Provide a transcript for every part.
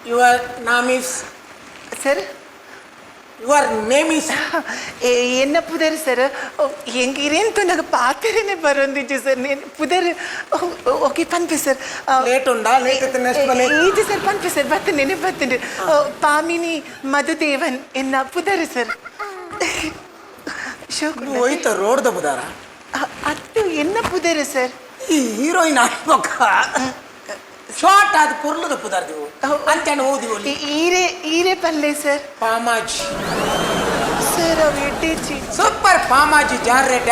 Your name is? Sir. Your name is? ಎನ್ನ ಪುದರ್ sir, ಎಂಕ್ ಇರೇನ್ ಪಾತೆರನೆ ಬರೊಂದಿಜ್ಜಿ ಸರ್. ನೇನ್ ಪುದರ್ ಓಕೆ ಪನ್ಪೆ ಸರ್. ಲೇಟ್ ಉಂಡಾ? ಲೇಟ್ ಇತ್ತು, ನೆಕ್ಸ್ಟ್ ಬಲೆ. ಈಜಿ ಸರ್, ಪನ್ಪೆ ಸರ್, ಬತ್ತನೆ ನೆನಪು ಬತ್ತುಂಡು. ಪಾಮಿನಿ ಮಧುದೇವನ್ ಎನ್ನ ಪುದರ್ ಸರ್. ಶೋಕ್. ಹೋಯ್ತ ರೋಡ್ದ ಬುದಾರ? ಅತ್ತು, ಎನ್ನ ಪುದರ್ ಸರ್. ಈ ಹೀರೋಯಿನ್ ಆಗ್ಬೇಕ ಶಾರ್ಟ್ ಆದ ಪೊರ್ಲುದ ಪುದಾರ್ ದಿವು ಅಂಚನೆ ಓದಿ ಒಲಿ. ಈರೆ ಈರೆ ಪಲ್ಲೆ ಸರ್. ಪಾಮಾಜಿ. ಸರ್, ಅವು ಎಡ್ಡೇಚಿ. ಸೂಪರ್ ಪಾಮಾಜಿ ಜಾರ್ ರೆಡ್ಡಿ.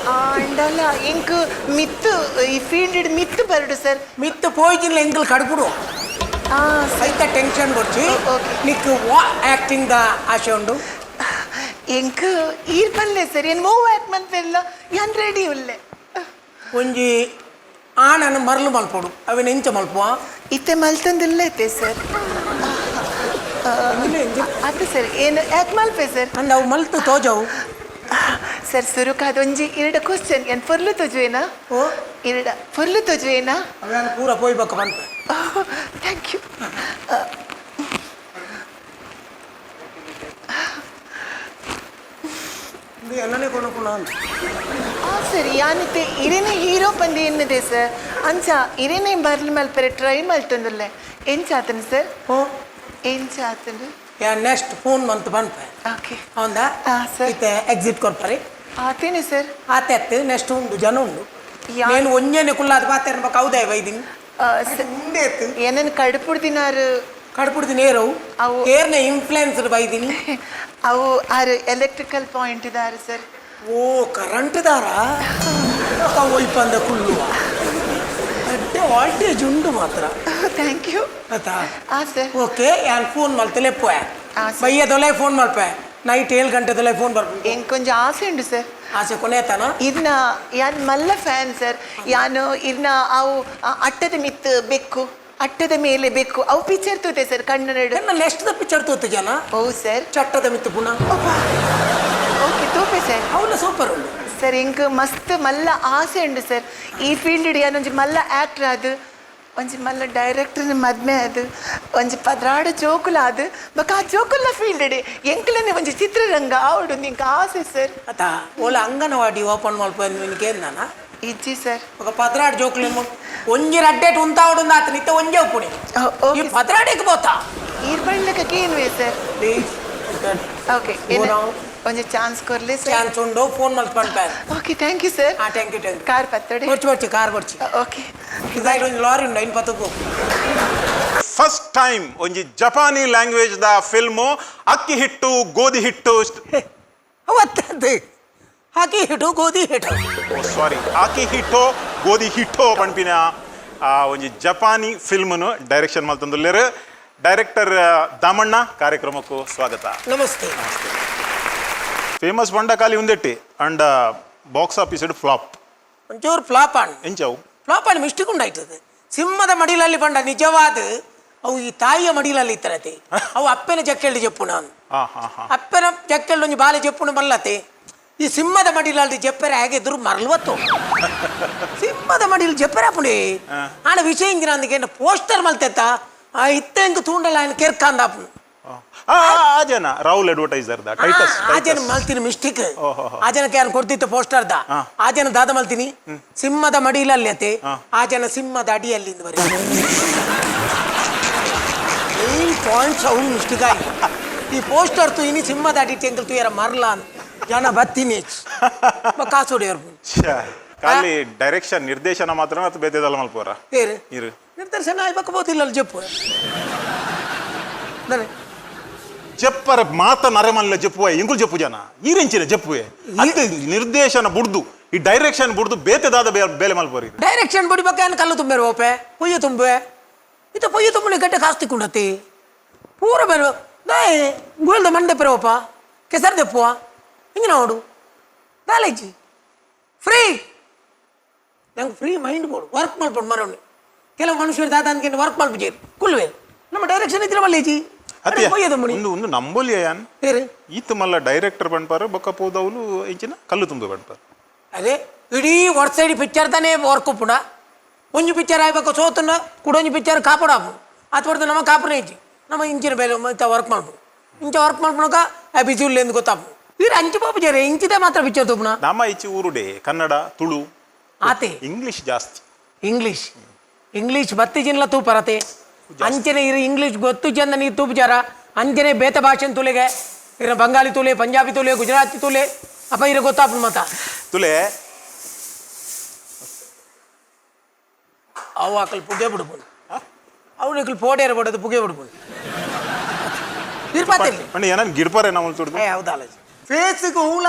ಆಂಡಲ ಎಂಕ್ ಮಿತ್ತು ಈ ಫೀಲ್ಡ್ ಮಿತ್ತು ಬರಡು ಸರ್. ಮಿತ್ತು ಪೋಯ್ಜಿನ್ಲ ಎಂಕಲ್ ಕಡ್ಪುಡು. ಆ. ಸೈತ ಟೆನ್ಷನ್ ಕೊಡ್ಚಿ. ಓಕೆ. ನಿಕ್ ವಾ ಆಕ್ಟಿಂಗ್ the ಆಶೆ ಉಂಡು? ಎಂಕ್ ಈರ್ ಪಲ್ಲೆ ಸರ್, ಏನ್ ಮೂವ್ ಆಕ್ಟ್ ಮನ್ಪೆಲ್ಲ ಯಾನ್ ರೆಡಿ ಉಲ್ಲೆ. ಒಂಜಿ ಆಣನ ಮರಳು ಮಲ್ಪೊಡು, ಅವೆನ್ ಎಂಚ ಮಲ್ಪುವ? ಇತ್ತೆ ಮಲ್ತೊಂದುಲ್ಲ ಇತ್ತೆ ಸರ್. ಅತ್ತೆ ಸರ್, ಏನು ಯಾಕೆ ಮಲ್ಪೆ ಸರ್? ಅಂದ್ ಅವು ಮಲ್ತು ತೋಜವು. ಸರ್, ಸುರುಕಾದ ಒಂಜಿ ಎರಡು ಕ್ವಶನ್ ಏನ್ ಪೊರ್ಲು ತೋಜುವೇನಾ? ಓ. ಇರಡ ಪೊರ್ಲು ತೋಜುವೇನಾ? ಅವೇನು ಪೂರ ಪೋಯ್ಬೇಕ ಬಂತ. Thank you. ಎಲ್ಲನೇ ಕೊನಕುಣ. ಆ ಸರ್, ಯಾನಿತ್ತೆ ಇರೇನೆ ಹೀರೋ ಪಂದಿ ಎನ್ನದೆ ಸರ್. ಅಂಚ ಇರೇನೆ ಬರ್ಲಿ ಮಲ್ಪರೆ ಟ್ರೈ ಮಲ್ತೊಂದುಲ್ಲೆ. ಎಂಚ ಆತನ ಸರ್? ಓ. ಎಂಚ ಆತನ? ಯಾ, ನೆಕ್ಸ್ಟ್ ಫೋನ್ ಮಂತ್ ಬಂತ. ಓಕೆ. ಹೌದಾ? ಆ, ಸರ್. ಇತ್ತೆ ಎಕ್ಸಿಟ್ ಕೊಡ್ತಾರೆ. ಆತೇನೆ ಸರ್. ಆತೆ ಅತ್ತು, ನೆಕ್ಸ್ಟ್ ಉಂಡು ಜನ ಉಂಡು. ಯಾ- నేను ಒಂಜೆನೆ ಕುಲ್ಲಾದ ಪಾತೆರ್ನ ಬಕ್ಕ ಹೌದಾ ಬೈದಿನಿ ಉಂಡೆ ಎತ್ತು. ಏನನ್ ಕಡುಪುಡ್ದಿನಾರು. ಕಡ್ಪುಡ್ದು ನೇರವು. ಅವು- ಏರ್ನ ಇನ್ಫ್ಲುಯೆನ್ಸ್ಡ್ ಬೈದಿನಿ. ಅವು ಆರು ಎಲೆಕ್ಟ್ರಿಕಲ್ ಪಾಯಿಂಟ್ ಇದಾರೆ ಸರ್. ಓ, ಕರೆಂಟ್ ದಾರ ಒಯ್ಪಂದ ಕುಳ್ಳುವ ಅಡ್ಡೆ ವಾಲ್ಟೇಜ್ ಉಂಡು ಮಾತ್ರ. Thank you. ಆಯ್ತಾ? ಆ ಸರ್. ಓಕೆ, ಯಾನ್ ಫೋನ್ ಮಲ್ತಲೆ ಪೋಯೆ. ಆ, ಸರಿ. ಬಯ್ಯದೊಲೆ ಫೋನ್ ಮಲ್ಪೆ, ನೈಟ್ 7 ಗಂಟೆದೊಲೆ ಫೋನ್ ಬರ್ಪುಂಡು. ಎಂಕ್ ಒಂಜಿ ಆಸೆ ಉಂಡು ಸರ್. ಆಸೆ ಕೊನೆತಾನ. ಇರ್ನ ಯಾನ್ ಮಲ್ಲ ಫ್ಯಾನ್ ಸರ್ ಯಾನು. ಇರ್ನ ಅವು ಅಟ್ಟದ ಮಿತ್ತು ಬೆಕ್ಕು, ಅಟ್ಟದ ಮೇಲೆ ಬೆಕ್ಕು, ಅವು ಪಿಕ್ಚರ್ ತೂತೆ ಸರ್ ಕನ್ನಡ. ಎನ್ನ ನೆಕ್ಸ್ಟ್ the picture ತೂತು ಜನ. ಓ ಸರ್. ಚಟ್ಟದ ಮಿತ್ತು ಪುನಃ. ಓಕೆ, ತೂಪೆ ಸರ್. ಅವನ ಸೂಪರ್ ಉಂಡು. ಸರ್, ಎಂಕ್ ಮಸ್ತ್ ಮಲ್ಲ ಆಸೆ ಉಂಡು ಸರ್. ಈ ಫೀಲ್ಡ್ ಯಾನ್ ಒಂಜಿ ಮಲ್ಲ ಆಕ್ಟರ್ ಆದ್, ಒಂಜಿ ಮಲ್ಲ ಡೈರೆಕ್ಟರ್ನ ಮದ್ಮೆ ಅದು, ಒಂಜಿ 12 ಜೋಕುಲ ಆದ್, ಬೊಕ ಆ ಜೋಕುಲ್ನ ಫೀಲ್ಡ್ ಎಂಕ್ಲನೆ ಒಂಜಿ ಚಿತ್ರರಂಗ ಆವಡು ಎಂಕ್ ಆಸೆ ಸರ್. ಅತ ಓಲ ಅಂಗನವಾಡಿ ಓಪನ್ ಮಲ್ಪ ನಿನಗೆ ನಾನ. ಇಜ್ಜಿ ಸರ್. ఒక 12 ಜೋಕುಲು ಒಂಜಿ ರಡ್ಡೇಟ್ ಉಂತಾವಡು ಆತ ನಿತ್ತ ಒಂಜೆ ಉಪ್ಪುಣಿ. ಈ ಓಕೆ. 12ಕ್ಕೆ ಬೋತಾ. ಈರ್ ಬಣ್ಣಕ್ಕೆ ಕೇನ್ವೆ sir. Please. Okay. Go now. ಒಂಜಿ ಚಾನ್ಸ್ ಕೊರ್ಲೆ ಸರ್. ಚಾನ್ಸ್ ಉಂಡು, ಫೋನ್ ಮಲ್ತ್ ಪನ್ಪೆ. Okay, thank you sir. ಹಾ, thank you, thank you. Car ಪತ್ತಡೆ. ಬೊಚ್ಚಿ ಬೊಚ್ಚಿ, ಕಾರ್ ಬೊಚ್ಚಿ. ಓಕೆ. ಇದಾಗಿ ಒಂಜಿ ಲಾರಿ ಉಂಡು, ಐನ್ ಪತ್ತಕ್ಕೂ. ಫಸ್ಟ್ ಟೈಮ್ ಒಂಜಿ ಜಪಾನಿ ಲ್ಯಾಂಗ್ವೇಜ್ the film, ಅಕ್ಕಿ ಹಿಟ್ಟು ಗೋಧಿ ಹಿಟ್ಟು. ಅವತ್ತದ್ದು ಹಾಕಿ ಹಿಟ್ಟು ಗೋಧಿ ಹಿಟ್ಟು. ಸಾರಿ, ಆಕಿ ಹಿಟ್ಟೋ ಗೋಧಿ ಹಿಟ್ಟೋ ಪನ್ಪಿನ ಆ ಒಂಜಿ ಜಪಾನಿ ಫಿಲ್ಮ್ನು ಡೈರೆಕ್ಷನ್ ಮಲ್ತೊಂದುಲ್ಲೆರ್. ಡೈರೆಕ್ಟರ್ ದಾಮಣ್ಣ, ಕಾರ್ಯಕ್ರಮಕ್ಕೂ ಸ್ವಾಗತ. ನಮಸ್ತೆ. ಫೇಮಸ್ ಬಂಡ ಖಾಲಿ ಉಂದೆಟ್ಟಿ ಅಂಡ್ ಬಾಕ್ಸ್ ಆಫೀಸ್ ಫ್ಲಾಪ್. ಒಂಚೂರು ಫ್ಲಾಪ್ ಆಣ್. ಎಂಚವು? ಫ್ಲಾಪ್ ಆಣ್, ಮಿಸ್ಟೇಕ್ ಉಂಡಾಯ್ತದೆ. ಸಿಂಹದ ಮಡಿಲಲ್ಲಿ ಬಂಡ ನಿಜವಾದ ಅವು ಈ ತಾಯಿಯ ಮಡಿಲಲ್ಲಿ ಇತ್ತರತೆ. ಅವು ಅಪ್ಪನ ಜಕ್ಕೆಳ್ಳಿ ಜಪ್ಪು ನಾನು. ಹಾ ಹಾ ಹಾ ಅಪ್ಪನ ಜಕ್ಕೆಳ್ಳಿ ಒಂಜಿ ಬಾಲೆ ಜಪ್ಪುನು ಮಲ್ಲತೆ. ಈ ಸಿಂಹದ ಮಡಿಲಲ್ಲಿ ಜಪ್ಪರೆ ಹೇಗೆ ಎದುರು ಮರಲ್ವತ್ತು. ಸಿಂಹದ ಮಡಿಲು ಜಪ್ಪರೆ ಅಪ್ಪುಣಿ ಆಣ ವಿಷಯ ಇಂಜಿನ ಅಂದಕ್ಕೆ ಪೋಸ್ಟರ್ ಮಲ್ತೆತ್ತ ಆ ಇತ್ತ ಎಂಕ್ ತೂಂಡಲ ఆయన ಕೆರ್ಕಂದ ಅಪ್ಪು. ಆ ಆ ಜನ ರಾಹುಲ್ ಅಡ್ವರ್ಟೈಸರ್ the Titus. ಆ ಜನ ಮಲ್ತೀನಿ ಮಿಸ್ಟೇಕ್. ಓಹೋ. ಆ ಜನಕ್ಕೆ ಯಾರು ಕೊಡ್ತಿತ್ತು ಪೋಸ್ಟರ್ the. ಆ ಜನ ದಾದ ಮಲ್ತೀನಿ, ಸಿಂಹದ ಮಡಿಲಲ್ಲಿ ಅತೆ. ಆ ಜನ ಸಿಂಹದ ಅಡಿಯಲ್ಲಿ ಬರೀ ಈ ಪಾಯಿಂಟ್ಸ್ ಅವು ಮಿಸ್ಟೇಕ್ ಆಗಿ ಈ ಪೋಸ್ಟರ್ ತು ಇನಿ ಸಿಂಹದ ಅಡಿ ಟೆಂಕಲ್ ತುಯರ ಮರ್ಲ ಜನ ಬತ್ತೀನಿ ಕಾಸು ಹೊಡೆಯರು. ಖಾಲಿ ಡೈರೆಕ್ಷನ್ ನಿರ್ದೇಶನ ಮಾತ್ರ ಅಥವಾ ಬೇತೆದಲ್ಲ ಮಲ್ಪೋರ? ಬೇರೆ. ಇರು. ನಿರ್ದೇಶನ ಆಯ್ಬೇಕು ಇಲ್ಲ ಜಪ್ಪು ಅಂದರೆ. ಜಪ್ಪರ ಮಾತ ನರೆಮಲ್ಲ ಜಪ್ಪುವ ಇಂಗುಲ್ ಜಪ್ಪು ಜನ ಈರೆಂಚಿನ ಜಪ್ಪುವೆ ಅತ್ತೆ. ನಿರ್ದೇಶನ ಬುಡ್ದು, ಈ ಡೈರೆಕ್ಷನ್ ಬುಡ್ದು ಬೇತೆದಾದ ಬೇಲೆ ಮಲ್ಪೋರಿ. ಡೈರೆಕ್ಷನ್ ಬುಡಿಬೇಕ ಕಲ್ಲು ತುಂಬೇರು ಓಪೆ ಪೊಯ್ಯ ತುಂಬೆ ಇತ್ತ ಪೊಯ್ಯ ತುಂಬಿ ಗಡ್ಡೆ ಕಾಸ್ತಿ ಕುಂಡತಿ ಪೂರ ಬೇರೆ ದಾಯೆ ಗುಳದ ಮಂಡೆ ಪೆರೋಪ ಕೆಸರು ದೆಪ್ಪುವ ಹಿಂಗೆ ನೋಡು ದಾಲೇಜಿ ಫ್ರೀ. ನಂಗೆ ಫ್ರೀ ಮೈಂಡ್ ಬೋಡು, ವರ್ಕ್ ಮಾಡ್ಬೋದು ಮರೋಣಿ. ಕೆಲವು ಮನುಷ್ಯರು ದಾದ ಅಂದ್ಕೊಂಡು ವರ್ಕ್ ಮಾಡ್ಬಿಜೇರು ಕುಲ್ವೆ. ನಮ್ಮ ಡೈರೆಕ್ಷನ್ ಇದ್ರೆ ಮಲ್ಲೇಜಿ. ಅತ್ತೆ. ಪೊಯ್ಯ ತುಂಬುಣಿ. ಒಂದು ಒಂದು ನಂಬೋಲಿಯ ಯಾನ್. ಬೇರೆ. ಈತ ಮಲ್ಲ ಡೈರೆಕ್ಟರ್ ಪನ್ಪಾರು, ಬೊಕ್ಕ ಪೋದವ್ಲು ಇಂಚಿನ ಕಲ್ಲು ತುಂಬು ಪನ್ಪಾರು. ಅದೇ ಇಡೀ ವರ್ಷ ಇಡೀ ಪಿಕ್ಚರ್ ತಾನೇ ವರ್ಕ್ ಉಪ್ಪುಂಡ. ಒಂಜಿ ಪಿಕ್ಚರ್ ಆಯ್ಬೇಕು ಸೋತುಂಡ, ಕುಡೊಂಜಿ ಪಿಕ್ಚರ್ ಕಾಪಾಡಾಪು. ಆತ ನಮ್ಮ ಕಾಪುನ ಇಜ್ಜಿ ನಮ್ಮ ಇಂಚಿನ ಬೇಲೆ ಇಂಥ ವರ್ಕ್ ಮಾಡ್ಬೋದು ಇಂಚ ವರ್ಕ್ ಮಾಡ್ಕೊಳಕ ಆ ಬಿಸಿ ಉಳ್ಳೆ ಎಂದು ಗೊತ್ತಾಪು ಇವ್ರು ಅಂಚು ಪಾಪು ಜರೆ ಇಂಚಿದೆ ಮಾತ್ರ ಪಿಕ್ಚರ್ ತೂಪುನ. ನಮ್ಮ ಈಚೆ ಊರುಡೆ ಕನ್ನಡ, ತುಳು, ಆತೆ. ಇಂಗ್ಲಿಷ್ ಜಾಸ್ತಿ. ಇಂಗ್ಲೀಷ್ ಇಂಗ್ಲೀಷ್ ಬತ್ತಿ ಜಿನ್ಲ ತೂಪರತೆ ಅಂಚನೆ ಇರು ಇಂಗ್ಲೀಷ್ ಗೊತ್ತು ಚಂದ ನೀ ತೂಪುಜಾರ ಅಂಚನೆ ಬೇತ ಭಾಷೆನ್ ತುಲೆಗೆ ಇರ ಬಂಗಾಲಿ ತುಲೆ, ಪಂಜಾಬಿ ತುಲೆ, ಗುಜರಾತಿ ತುಲೆ ಅಪ್ಪ ಇರ ಗೊತ್ತಾಪು ಮತ. ತುಲೆ. ಅವು ಆಕಲ್ ಪುಗೆ ಬಿಡ್ಬೋದು, ಅವನಿಗೆ ಪೋಡೇರು ಬಿಡೋದು ಪುಗೆ ಬಿಡ್ಬೋದು ಇರ್ಪಾತಿರ್ಲಿ. ಅಣ್ಣ, ಏನನ್ ಗಿಡ್ಪಾರೆ ನಾವು ತುಡ್ದು. ಏ ಹೌದಲ್ಲ, ಫೇಸ್ಗೆ ಹೂಲ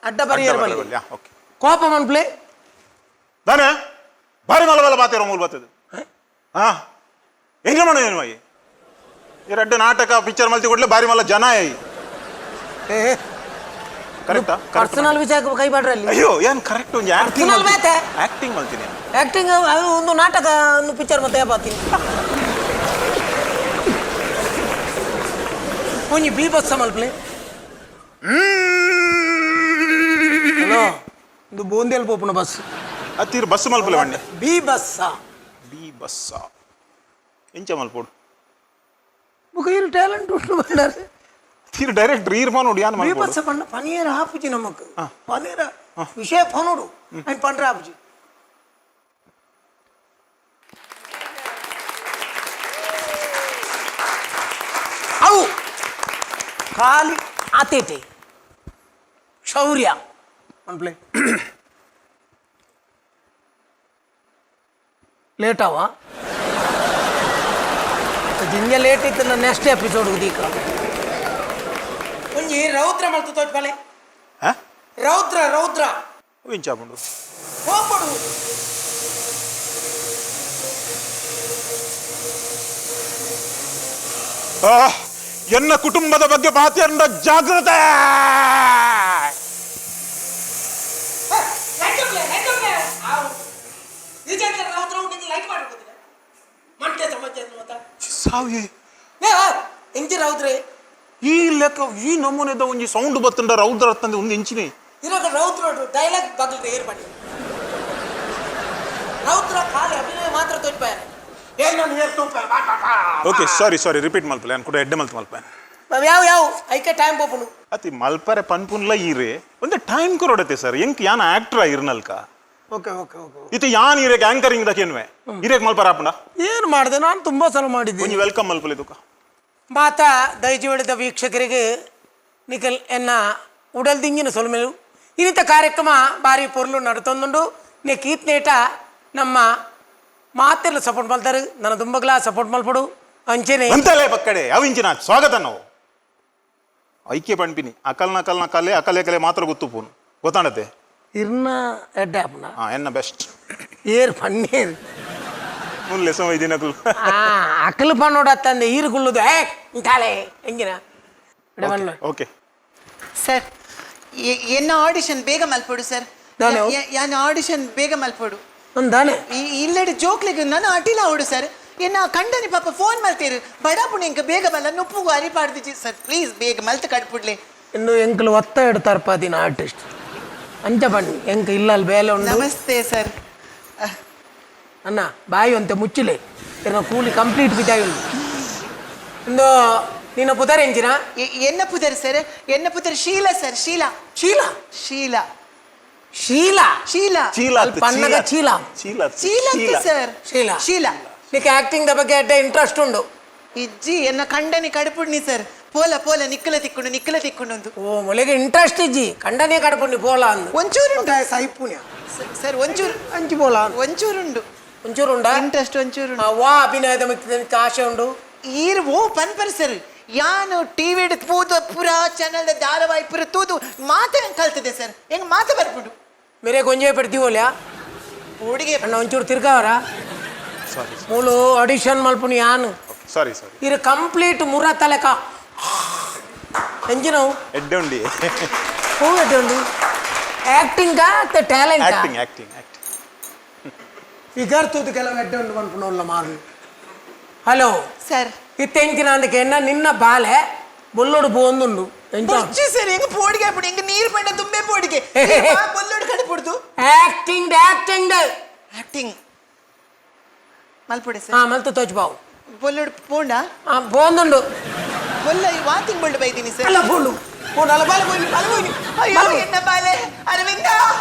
ಅಡ್ಡ ಬರಿಯರ್ ಬಲ್ಲಿ. ಓಕೆ. ಕೋಪ ಮನ್ಪ್ಲೆ. ದಾನೆ ಬಾರಿ ಮಲ್ಲ ಬಲ್ಲ ಬಾತಿರೋ ಮೂಲ ಬರ್ತದೆ. ಹಾ, ಎಂಜ ಮಾಡು ಏನು ಅಯ್ಯ ಎರಡು ನಾಟಕ ಪಿಕ್ಚರ್ ಮಲ್ತಿ ಕೊಡ್ಲೆ ಬಾರಿ ಮಲ್ಲ ಜನ ಅಯ್ಯ. ಕರೆಕ್ಟಾ? ಪರ್ಸನಲ್ ವಿಷಯ ಕೈ ಬಾಡ್ರಿ ಅಲ್ಲಿ. ಅಯ್ಯೋ, ಏನ್ ಕರೆಕ್ಟ್ ಒಂದು ಆಕ್ಟಿಂಗ್. Personal ಬೇತೆ. ಆಕ್ಟಿಂಗ್ ಮಲ್ತೀನಿ. ಆಕ್ಟಿಂಗ್ ಅದು ಒಂದು ನಾಟಕ, ಒಂದು ಪಿಕ್ಚರ್ ಮತ್ತೆ ಬಾತಿ ಒಂಜಿ ಬಿ ಬಸ್ ಮಲ್ಪ್ಲೆ. ಹಲೋ, ಒಂದು ಬೋಂದೇಲ್ ಪೋಪುನ ಬಸ್. ಅತ್ತೀರು ಬಸ್ ಮಲ್ಪಲೆ ಬಣ್ಣೆ. ಬಿ ಬಸ್ಸ. ಬಿ ಬಸ್ಸ ಎಂಚ ಮಲ್ಪೋಡು? ಬುಕ ಇರು ಟ್ಯಾಲೆಂಟ್ ಉಂಟು ಬಂಡಾರೆ. ತೀರು ಡೈರೆಕ್ಟ್ ರೀರ್ ನೋಡಿ ಯಾನ್ ಬಿ ಮಲ್ಪೋಡು? ಬಸ್ಸ ಪಂಡ ಪನೀರ್ ಆಪುಜಿ ನಮಕ್, ಪನೀರ ವಿಷಯ ಪನೋಡು ಅಂಡ್ ಪಂಡ್ರೆ ಆಪುಜಿ. ಅವು ಖಾಲಿ ಆತೇಟೆ ಶೌರ್ಯ ಅನ್ಪ್ಲೆ. ಲೇಟ್ ಅವ ಜಿಂಜ ಲೇಟ್ ಇತ್ತು. ನೆಕ್ಸ್ಟ್ ಎಪಿಸೋಡ್ ದೀಕ ಒಂಜಿ ರೌದ್ರ ಮಲ್ತು ತೋಚ್ಪಾಲೆ. ಹಾ. ರೌದ್ರ ರೌದ್ರ. ಎಂಚ ಆಪುಂಡು? ಹೋಗ್ಬಡು. ಆ, ಎನ್ನ ಕುಟುಂಬದ ಬಗ್ಗೆ ಮಾತಾಡ ಜಾಗ್ರತೆ. ಸಾವಿ. ಎಂಚಿ ರೌದ್ರೆ? ಈ ಲೆಕ್ಕ ಈ ನಮೂನೆದ ಒಂಜಿ ಸೌಂಡ್ ಬತ್ತುಂಡ ರೌದ್ರ ತಂದೆ ಒಂದು ಇಂಚಿನಿ. ಇವಾಗ ರೌದ್ರ ಡೈಲಾಗ್ ಬಗ್ಲು ಏರ್ ಮಾಡಿ ರೌದ್ರ ಖಾಲಿ ಅಭಿನಯ ಮಾತ್ರ ತೋಚ್ಪಾಯ ಏನ್ ನಾನು ಹೇರ್ ತೂಪ. ಓಕೆ, ಸಾರಿ ಸಾರಿ, ರಿಪೀಟ್ ಮಲ್ಪಲೆ. ನಾನು ಕೂಡ ಎಡ್ಡೆ ಮಲ್ತು ಮಲ್ಪೆ. ಯಾವ ಯಾವ ಐಕೆ ಟೈಮ್ ಪೋಪುನು. ಅತಿ ಮಲ್ಪರೆ ಪನ್ಪುನ್ಲ ಈರೆ ಒಂದು ಟೈಮ್ ಕೊರೊಡತೆ ಸರ್. ಎಂಕ್ ಯಾನ್ ಆಕ್ಟರ್ ಇರ್ನಲ್ಕ. Okay okay okay. ಇತ್ತೆ ಯಾನ್ ಇರೇಕ್ ಆಂಕರಿಂಗ್ ದಕೇನ್ವೆ ಇರೇಕ್ ಮಲ್ಪರ ಆಪುಂಡ? ಏನು ಮಾಡಿದೆ ನಾನು? ತುಂಬ ಸಲ ಮಾಡಿದ್ದೀನಿ. ಒಂಜಿ welcome ಮಲ್ಪಲೆ ತುಕ. ಮಾತ ದಯಜೀವಳಿದ ವೀಕ್ಷಕರಿಗೆ ನಿಖಲ್ ಎನ್ನ ಉಡಲ್ದಿಂಗಿನ ಸೊಲ್ಮೆಲು. ಇನ್ನಿತ ಕಾರ್ಯಕ್ರಮ ಬಾರಿ ಪೊರ್ಲು ನಡತೊಂದುಂಡು. ನೆ ಕೀತ್ನೇಟ ನಮ್ಮ ಮಾತೆಲ್ಲ ಸಪೋರ್ಟ್ ಮಲ್ತಾರೆ, ನನ್ನ ದುಂಬಗ್ಲ ಸಪೋರ್ಟ್ ಮಲ್ಪಡು ಅಂಚೆನೆ. ಅಂತಲೇ ಪಕ್ಕಡೆ ಅವಿಂಚಿನ ಸ್ವಾಗತ. ನಾವು ಐಕ್ಯ ಪಣ್ಪಿನಿ ಅಕಲ್ನ ಕಲ್ನ ಕಲೆ ಅಕಲೆ ಕಲೆ ಮಾತ್ರ ಗೊತ್ತು ಪೋನು ಗೊತ್ತಾಣತೆ. ಇರ್ನ ಎಡ್ಡೆ ಆಪುನ. ಹಾ, ಎನ್ನ ಬೆಸ್ಟ್. ಏರ್ ಪಣ್ಣೇರು. ಮುಲ್ಲೆ ಸಮ ದಿನಕುಲು. ಆ ಅಕಲ್ ಪಣ್ಣೋಡತ್ತಂದೆ ಈರು ಗುಳ್ಳುದು ಏ ಇಂತಾಳೆ ಎಂಗಿನ. ಓಕೆ. ಸರ್, ಎನ್ನ ಆಡಿಷನ್ ಬೇಗ ಮಲ್ಪೊಡು ಸರ್. ದಾನೆ? ಯಾನ್ ಆಡಿಷನ್ ಬೇಗ ಮಲ್ಪೊಡು. ದಾನೆ? ಈ ಇಲ್ಲಡೆ ಜೋಕ್ಲಿಗೆ ನಾನು ಅಟಿಲ ಅವಡು ಸರ್. ಎನ್ನ ಕಂಡನಿ ಪಾಪ ಫೋನ್ ಮಲ್ತೀರು ಬಡಾಪುಣಿ ಇಂಕ ಬೇಗ ಬಲ್ಲ ನುಪ್ಪುಗು ಅರಿಪಾಡ್ದಿಜಿ ಸರ್. ಪ್ಲೀಸ್ ಬೇಗ ಮಲ್ತ್ ಕಡ್ಪುಡ್ಲೆ. ಇನ್ನು ಎಂಕಲು ಒತ್ತ ಇಡ್ತಾರಪ್ಪ ದಿನ ಆರ್ಟಿಸ್ಟ್ ಅಂಚ ಬನ್ನಿ ಎಂಕ ಇಲ್ಲ ಅಲ್ಲಿ ಬೇಲೆ ಉಂಡು. ನಮಸ್ತೆ ಸರ್. ಅಣ್ಣ, ಬಾಯಿ ಅಂತೆ ಮುಚ್ಚಿಲೆ. ಇರ್ನ ಕೂಲಿ ಕಂಪ್ಲೀಟ್ ಬಿದ್ದಾಯಿ ಉಂಡು. ಇಂದು ನಿನ್ನ ಪುದರ್ ಎಂಚಿನ? ಎನ್ನ ಪುದರ್ ಸರ್? ಎನ್ನ ಪುದರ್ ಶೀಲಾ ಸರ್, ಶೀಲಾ. ಶೀಲಾ? ಶೀಲಾ. ಶೀಲಾ. ಶೀಲಾ. ಚೀಲ. ಅಲ್ಲಿ ಪನ್ನಗ ಚೀಲ. ಚೀಲ. ಶೀಲಾ ಸರ್. ಶೀಲಾ. ಶೀಲಾ. ನಿಕ್ಕೆ ಆಕ್ಟಿಂಗ್ the ಬಗ್ಗೆ ಅಡ್ಡ ಇಂಟ್ರೆಸ್ಟ್ ಉಂಡು? ಇಜ್ಜಿ, ಎನ್ನ ಕಂಡನಿ ಕಡ್ಪುಡ್ನಿ ಸರ್. ಪೋಲ ಪೋಲ ನಿಕ್ಕಲ ತಿಕ್ಕೊಂಡು ನಿಕ್ಕಲ ತಿಕ್ಕೊಂಡು ಒಂದು. ಓ, ಮೊಲೆಗೆ ಇಂಟ್ರೆಸ್ಟ್ ಇಜ್ಜಿ, ಕಂಡನೇ ಕಡ್ಪುಂಡಿ ಪೋಲ ಅಂದು. ಒಂಚೂರು ಉಂಟು. ಸೈಪುಣ್ಯ. ಸರ್, ಒಂಚೂರು. ಅಂಚಿ ಪೋಲ ಅಂದು. ಒಂಚೂರುಂಡು. ಒಂಚೂರು ಉಂಡಾ? ಇಂಟ್ರೆಸ್ಟ್ ಒಂಚೂರು. ಆ, ವಾ ಅಭಿನಯದ ಮಿಕ್ಕ ನಿಕ್ಕೆ ಆಶೆ ಉಂಡು? ಈರ್ ಓ ಪನ್ಪರ್ ಸರ್, ಯಾನು ಟಿವಿ ಪೂದು ಪುರ ಚಾನಲ್ ಧಾರಾವಾಹಿ ಪುರ ತೂದು ಮಾತೆ ಹೆಂಗ್ ಕಲ್ತದೆ ಸರ್, ಹೆಂಗ್ ಮಾತೆ ಬರ್ಪುಡು. ಮೇರೆ ಗೊಂಜೆ ಪೆಡ್ತೀವೋಲ್ಯಾ. ಹುಡುಗಿ. ಅಣ್ಣ, ಒಂಚೂರು ತಿರ್ಗಾವರ. ಸಾರಿ. ಮೂಲು ಆಡಿಷನ್ ಮಲ್ಪುನಿ ಯಾನು. ಸಾರಿ ಸಾರಿ. ಇರು ಕಂಪ್ಲೀಟ್ ಮುರ ತಲೆಕ ಎಂಜಿನವು. ಎಡ್ಡೆ ಉಂಡಿ. ಹೂ ಉಂಡು acting talent? Acting acting acting. Figure ತೂದು ಕೆಲವು ಎಡ್ಡೆ ಉಂಡು ಪನ್ಪುನಲ್ಲ ಮಾರು. ಹಲೋ. ಸರ್. ಇತ್ತೆಂಚಿನ ಅಂದಕ್ಕೆ ಎನ್ನ ನಿನ್ನ ಬಾಲೆ ಬೊಲ್ಲೋಡು ಪೋಂದುಂಡು ಎಂಚ? ಬುರ್ಜಿ ಸರ್, ಹೆಂಗ್ ಪೋಡಿಗೆ ಹಾಕ್ಬಿಡು, ಹೆಂಗ್ ನೀರ್ ಪಂಡ ತುಂಬೆ ಪೋಡಿಗೆ ಬೊಲ್ಲೋಡು ಕಡ್ಪುಡ್ದು. Acting acting. ಆಕ್ಟಿಂಗ್ ಮಲ್ಪುಡೆ ಹಾ ಸರ್. ಮಲ್ತು ತೋಚ್ ಬಾವು. ಬೊಲ್ಲುಡು ಪೋಂಡ. ಆ ಪೋಂದುಂಡು. ಬೊಲ್ಲ ವಾತಿಂಗ್ ಬೊಲ್ಡು ಬೈದೀನಿ ಸರ್. ಅಲ್ಲ ಪೋಂಡು ಪೋಂಡು, ಅಲ್ಲ ಬಾಲೆ ಪೋಯಿ, ಬಾಲೆ ಪೋಯಿ. ಅಯ್ಯೋ ಎನ್ನ ಬಾಲೆ, ಅರವಿಂದ,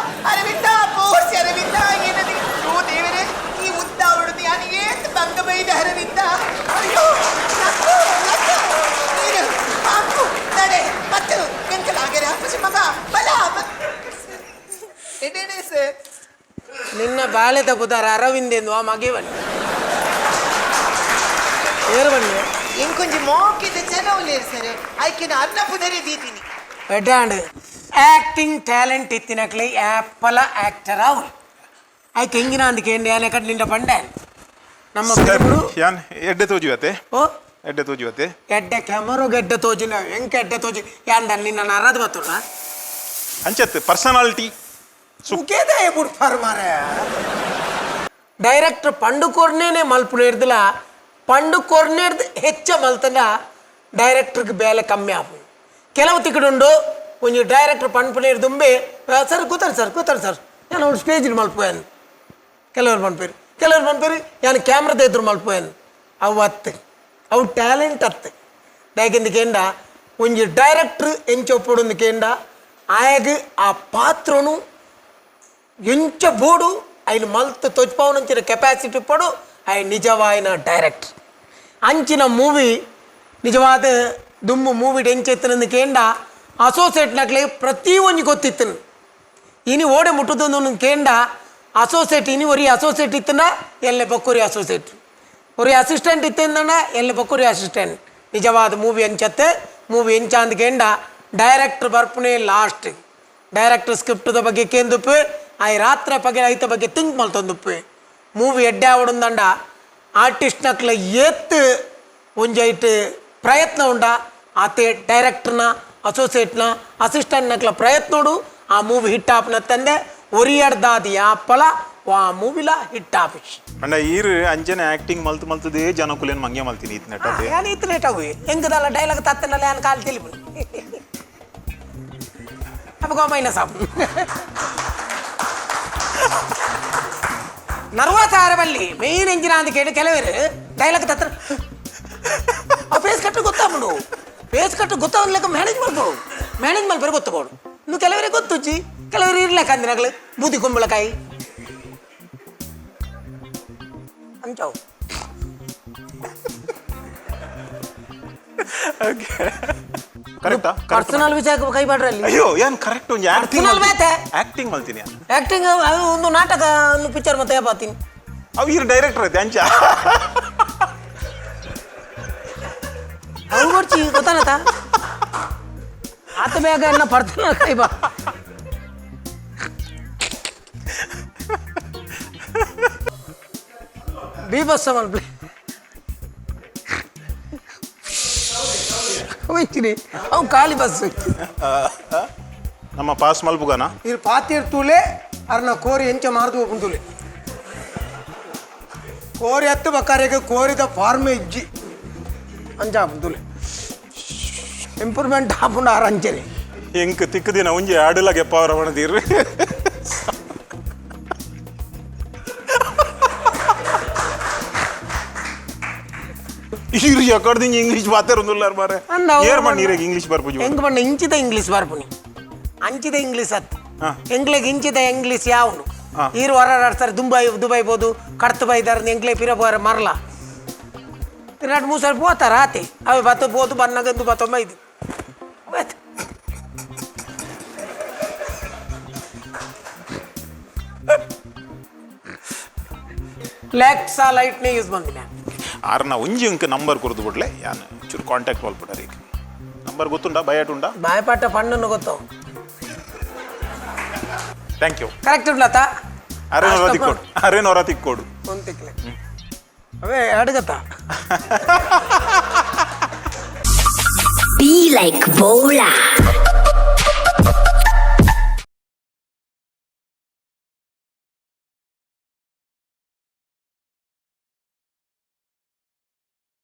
ಅರವಿಂದ ಪೋರ್ಸಿ, ಅರವಿಂದ ಏನದಿ. ಓ ದೇವರೇ, ಈ ಉದ್ದ ಅವಳು ಯಾನು ಏತ್ ಬಂಗ ಬೈದ ಅರವಿಂದ. ಅಯ್ಯೋ ಲಕ್ಕು ಲಕ್ಕು ನೀರು ಪಾಪು ತಡೆ ಪತ್ತು ಎಂಕಲಾಗರ ಪಸಿ ಮಗ ಬಲ ಎಡೆ ಸರ್. ನಿನ್ನ ಬಾಲೆದ ಪುದಾರ ಅರವಿಂದ ಎಂದು ಆ ಮಗೆ ಬನ್ನಿ ಏರು ಬನ್ನಿ. ಇಂಕೊಂಜಿ ಮೋಕಿದ ಜನ ಉಲ್ಲೇರು ಸರ್, ಐಕಿನ ಅನ್ನ ಪುದರಿ ದೀತೀನಿ. ಎಡ್ಡಾಂಡ್ ಆಕ್ಟಿಂಗ್ ಟ್ಯಾಲೆಂಟ್ ಇತ್ತಿನಕ್ಲೆ ಆ್ಯಪಲ ಆಕ್ಟರ್ ಆವು. ಆಯ್ಕೆ ಹೆಂಗಿನ ಅಂದಕ್ಕೆ ಯಾನೆ ಕಡೆ ನಿಂಡ ಪಂಡೆ ನಮ್ಮ ಸರ್ ಫಿಲ್ಮ್ಡು. ಯಾನ್ ಎಡ್ಡೆ ತೋಜುವತೆ? ಓ. ಎಡ್ಡೆ ತೋಜುವತೆ? ಎಡ್ಡೆ ಕ್ಯಾಮರೋ ಗೆಡ್ಡೆ ತೋಜಿನ ಎಂಕ ಎಡ್ಡೆ ತೋಜಿ ಯಾಂದ ನಿನ್ನ ನರದು ಬತ್ತುಲ್ಲ. ಅಂಚತ್ ಪರ್ಸನಾಲಿಟಿ. ಸುಖೇದ ಬುಡ್ಪಾರ್ ಮಾರೆ. ಡೈರೆಕ್ಟರ್ ಪಂಡು ಕೊರ್ನೇನೆ ಮಲ್ಪುನ ಹಿಡ್ದಲ, ಪಂಡು ಕೊರ್ನೇರ್ದು ಹೆಚ್ಚ ಮಲ್ತಂಡ ಡೈರೆಕ್ಟರ್ಗೆ ಬೇಲೆ ಕಮ್ಮಿ ಆಪು. ಕೆಲವು ತಿಕ್ಕಡುಂಡು ಒಂಜಿ ಡೈರೆಕ್ಟರ್ ಪಂಡ್ಪುನ ದುಂಬೆ ಸರ್ ಕೂತಾರೆ ಸರ್, ಕೂತಾರೆ ಸರ್, ನಾನು ಅವ್ರು ಸ್ಟೇಜ್ ಮಲ್ಪೋಯನ್. ಕೆಲವರು ಪನ್ಪೇರು, ಕೆಲವರು ಪನ್ಪೇರು ಯಾನು ಕ್ಯಾಮ್ರದ ಎದುರು ಮಲ್ಪೋಯನ್. ಅವು ಅತ್ತು ಅವು ಟ್ಯಾಲೆಂಟ್ ಅತ್ತು. ದಾಯೆಂದು ಕೇಂಡ ಒಂಜಿ ಡೈರೆಕ್ಟ್ರ್ ಎಂಚ ಒಪ್ಪೊಡುಂದು ಕೇಂಡ ಆಯಗ್ ಆ ಪಾತ್ರನು ಎಂಚ ಬೋಡು ఆయన ಮಲ್ತ್ ತೊಜ್ಪಾವನಂಚಿನ ಕೆಪಾಸಿಟಿ ಪಡು ಆಯ್ ನಿಜವಾಯಿನ ಡೈರೆಕ್ಟ್. ಅಂಚಿನ ಮೂವಿ ನಿಜವಾದ ದುಮ್ಮು ಮೂವಿ ಎಂಚೆತ್ತನಂದು ಕೇಂಡ ಅಸೋಸಿಯೇಟ್ನಾಗ್ಲೇ ಪ್ರತಿ ಒಂಜಿ ಗೊತ್ತಿತ್ತನು. ಇನಿ ಓಡೆ ಮುಟ್ಟುದೊಂದು ಕೇಂಡ ಅಸೋಸಿಯೇಟ್ ಇನಿ ಒರಿ ಅಸೋಸಿಯೇಟ್ ಇತ್ತನ ಎಲ್ಲೆ ಬೊಕ್ಕೊರಿ ಅಸೋಸಿಯೇಟ್, ಒರಿ ಅಸಿಸ್ಟೆಂಟ್ ಇತ್ತಿಂದನ ಎಲ್ಲೆ ಬೊಕ್ಕೊರಿ ಅಸಿಸ್ಟೆಂಟ್. ನಿಜವಾದ ಮೂವಿ ಎಂಚತ್ತೆ ಮೂವಿ ಎಂಚ ಅಂದ್ ಕೇಂಡ ಡೈರೆಕ್ಟರ್ ಬರ್ಪುನೇ ಲಾಸ್ಟ್. ಡೈರೆಕ್ಟರ್ ಸ್ಕ್ರಿಪ್ಟ್ದ ಬಗ್ಗೆ ಕೇಂದುಪ್ಪು, ಆಯ್ ರಾತ್ರಿ ಪಗೆಲ ಐತ ಬಗ್ಗೆ ಥಿಂಕ್ ಮಲ್ತೊಂದುಪ್ಪು. ಮೂವಿ ಎಡ್ಡೆ ಆವಡುಂದಂಡ ಆರ್ಟಿಸ್ಟ್ನಕ್ಲ ಏತ್ ಒಂಜೈಟ್ ಪ್ರಯತ್ನ ಉಂಡ ಆತೆ ಡೈರೆಕ್ಟರ್ನ ಅಸೋಸಿಯೇಟ್ನ ಅಸಿಸ್ಟೆಂಟ್ನಕ್ಲ ಪ್ರಯತ್ನೋಡು ಆ ಮೂವಿ ಹಿಟ್ ಆಪ್ನ ತಂದೆ ಒರಿಯಡ್ದಾದ ಯಾಪಲ ವಾ ಮೂವಿಲ ಹಿಟ್ ಆಪಿಶ್. ಅಂಡ ಈರ್ ಅಂಚನೆ ಆಕ್ಟಿಂಗ್ ಮಲ್ತು ಮಲ್ತದೇ ಜನಕುಲೇನ್ ಮಂಗೆ ಮಲ್ತೀನಿ ಇತ್ ನೆಟ್ಟದೆ. ಯಾನ್ ಇತ್ತು ಲೇಟ್ ಆಗುವೆ ಎಂಕದಲ್ಲ ಡೈಲಾಗ್ ತತ್ತನಲ್ಲ ಯಾನ್ ಕಾಲು ತಿಳಿಪು ಅಪ್ಪಗ ಮೈನಸ್ ಆಪು. ನರ್ವಸ್ ಆರಬಲ್ಲಿ ಮೇನ್ ಎಂಜಿನ ಅಂತ ಕೇಳಿ ಕೆಲವರು ಡೈಲಾಗ್ ತತ್ರ ಆ ಫೇಸ್ ಕಟ್ಟು ಗೊತ್ತಾಗ್ಬಿಡು, ಫೇಸ್ ಕಟ್ಟು ಗೊತ್ತಾಗ್ಲಿಕ್ಕ ಮ್ಯಾನೇಜ್ ಮಾಡ್ಬೋದು, ಮ್ಯಾನೇಜ್ ಮಲ್ಪರೆ ಗೊತ್ತಬೋಡು. ಇನ್ನು ಕೆಲವರಿಗೆ ಗೊತ್ತುಜ್ಜಿ, ಕೆಲವರು ಇರ್ಲಕ್ಕ ಅಂದಿನಾಗ್ಲು ಬೂದಿ ಕುಂಬಳಕಾಯಿ ಅಂಚಾವು. ಕರೆಕ್ಟಾ? ಪರ್ಸನಲ್ ವಿಚಾರ ಕೈ ಬಾಡ್ರಲ್ಲಿ. ಅಯ್ಯೋ ಏನ್ ಕರೆಕ್ಟ್ ಒಂಜಿ ಆಕ್ಟಿಂಗ್. Personal ಬೇತೆ. ಆಕ್ಟಿಂಗ್ ಮಲ್ತೀನಿ ಯಾನ್. ಆಕ್ಟಿಂಗ್ ಅದು ಒಂದು ನಾಟಕ, ಒಂದು ಪಿಕ್ಚರ್ ಮತ್ತೆ ಬಾತೀನಿ. ಅವು ಈರ್ ಡೈರೆಕ್ಟರ್ ಐತೆ ಅಂಚ. ಅವು ಬರ್ಚಿ ಗೊತ್ತಾನತ ಆತ ಬೇಗ ಎನ್ನ ಪರ್ಸನಲ್ ಕೈ ಬಾ. ಬೀಭತ್ಸ ಮಲ್ಪಲೆ ಹೋಯ್ತೀನಿ ಅವು ಖಾಲಿ ಬಸ್. ನಮ್ಮ ಪಾಸ್ ಮಲ್ಪುಗನ. ಇದು ಪಾತಿರ್ತೂಲೆ ಅರ್ನ ಕೋರಿ ಎಂಚ ಮಾರ್ದು ಹೋಗುಂತುಲೆ ಕೋರಿ ಹತ್ತು ಬಕ್ಕಾರಿಗೆ ಕೋರಿದ ಫಾರ್ಮ್ ಇಜ್ಜಿ ಅಂಚ ಆಪುಂತುಲೆ ಇಂಪ್ರೂವ್ಮೆಂಟ್ ಆಪುಂಡು ಆರ್ ಅಂಚನೆ. ಎಂಕ್ ತಿಕ್ಕ ದಿನ ಒಂಜಿ ಆಡುಲ ಗೆಪ್ಪಾವರ ಬಣದೀರ್. ಈರ್ ಎಕಡ್ದಿಂಜ ಇಂಗ್ಲೀಷ್ ಮಾತಾಡೊಂದುಲ್ಲಾರ್ ಮಾರೆ. ಅಂದ ಅವ್ರು ಏರ್ ಮಣ್ಣು ನೀರಿಗೆ ಇಂಗ್ಲೀಷ್ ಬರ್ಪುಜಿ. ಎಂಕ್ ಪಂಡ ಇಂಚಿದ ಇಂಗ್ಲೀಷ್ ಬರ್ಪುನಿ, ಅಂಚಿದ ಇಂಗ್ಲೀಷ್ ಅತ್. ಹಾ. ಎಂಕ್ಲೆಗ್ ಇಂಚಿದ ಇಂಗ್ಲೀಷ್ ಯಾವುಂಡು. ಹಾ. ಈರ್ ಹೊರ ಸರ್ ದುಂಬೈ ದುಬೈ ಬೋದು ಕಡ್ತು ಬೈದಾರ ಎಂಕ್ಲೆ ಪಿರ ಬೋರ ಮರಲ ತಿರ್ನಾಟ್ ಮೂರು ಸಲ ಪೋತಾರ ಆತೆ ಅವೆ ಬತ್ತ ಬೋದು ಬನ್ನಗಂದು ಬತ್ತೊಮ್ಮ ಇದು ಅವತ್ತು. ಲ್ಯಾಕ್ಸಾ ಲೈಟ್ನೇ ಯೂಸ್ ಬಂದಿನ. ಆರ್ನ ಒಂಜಿ ಅಂಕ ನಂಬರ್ ಕೊರ್ದು ಬಿಡ್ಲೆ, ಯಾನ್ ಚೂರು ಕಾಂಟ್ಯಾಕ್ಟ್ ಮಲ್ಪುಡಾರ. ಈಗ ನಂಬರ್ ಗೊತ್ತುಂಡಾ ಬಯಾಟ್ ಉಂಡಾ? ಬಾಯಪಾಟ ಪಣ್ಣನ್ನು ಗೊತ್ತು. Thank you. Correct ಉಂಡಾತ. ಅರೆ ನೊರ ತಿಕ್ಕೋಡು, ಅರೆ ನೊರ ತಿಕ್ಕೋಡು. ಒಂದು ತಿಕ್ಲೆ ಅವೇ ಅಡುಗತ್ತಾ. Be like Bola.